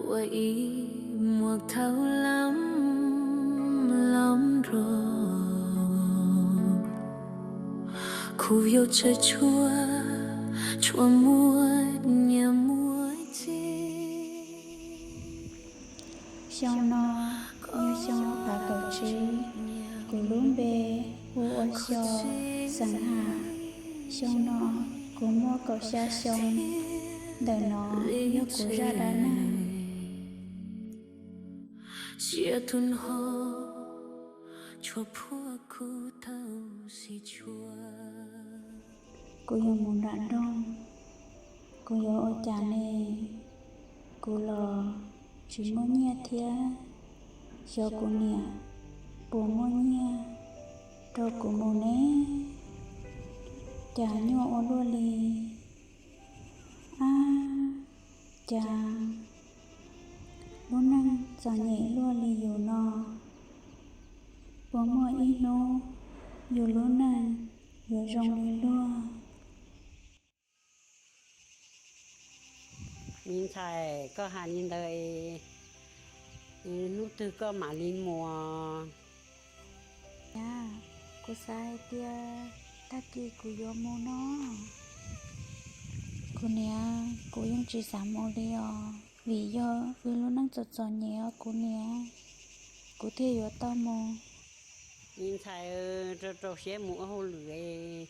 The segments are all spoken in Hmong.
Ua ib muag thaum lam los nrog kuv yuav tsawg tshuaj, tshuaj muaj nyias muaj txiv. Xyoo no yog xyoo ob phav kaum tsib, kuv lub npe hu ua Xyo, xeem Ham. Xyoo no kuv muaj kaum xya xyoo. Ntawm no yog kuv zaj dab neeg. Sia tus ho tshuav phua kuv tau si tshuav. Kuv yuav mus nram nroog, kuv yuav ua cas ne? Kuv los tsis muaj nyiaj thiab. Xyov kuv niam puas muaj nyiaj rau kuv mus ne? Cas nyuaj ua luaj li. Ab, cas lub neej txom nyem luaj li yus no? Puas muaj ib hnub yus lub neej yuav zoo li luag? Me ntxhais, koj hais li ntawd es hnub twg koj mam li mus? Niam, kuv xav hais tias tag kis kuv yuav mus no. Kuv niam, kuv yeej tsis xav mus li os, vim yog wb lub neej txom txom nyem os kuv niam, kuv thiaj yuav tau mus. Me ntxhais, rau rau siab mus ua hauj lwm,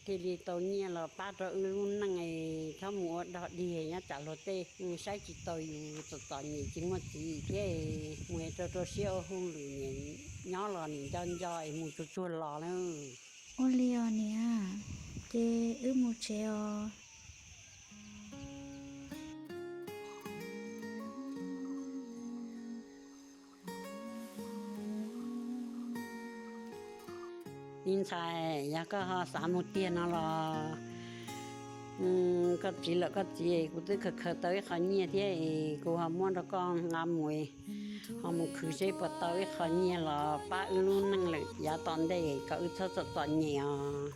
thiaj li tau nyiaj los pab rau wb lub neej. Txhob mus ua dog dig nyob tsam luag tej saib tsis taus yus txom txom nyem tsis muaj txiv thiab. Mus rau rau siab ua hauj lwm, nyob los nim nco nco es mus tsuag tsuag los na. Ua li os niam, ces wb mus tsev os. Me ntxhais, yog koj ho xav mus tiag no los koj txiv lawm koj txiv, kuv twb khaws khaws tau ib qho nyiaj thiab es kuv ho muab rau koj nqa mus, ho mus khwv seb puas tau ib qho nyiaj los pab wb lub neej lawm yav tom ntej kom wb txhob txom txom nyem os.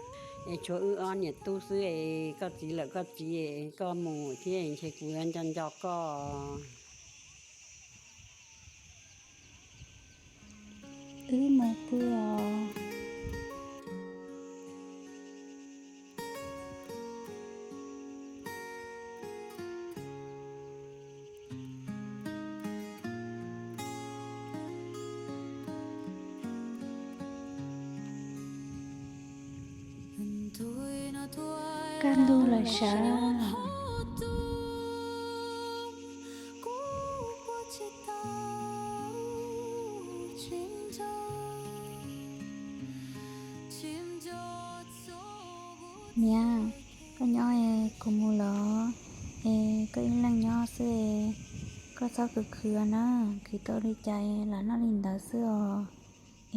Es tshuav wb ob niam tub xwb es koj txiv lawm koj txiv, koj mus thiab ntshe kuv yuav nco nco koj. Wb mus pw os. Kaj ntug lawm sav. Niam, koj nyob es kuv mus los, es koj ib leeg nyob xwb es koj txhob khwv khwv na, khwv tau li cas los noj li ntawd xwb os.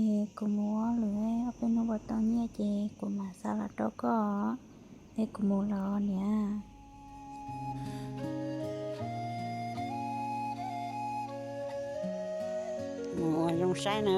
Es kuv mus ua hauj lwm ob peb hnub puas tau nyiaj ces kuv mam xa los rau koj, es kuv mus los niam. Mus ua zoo saib na.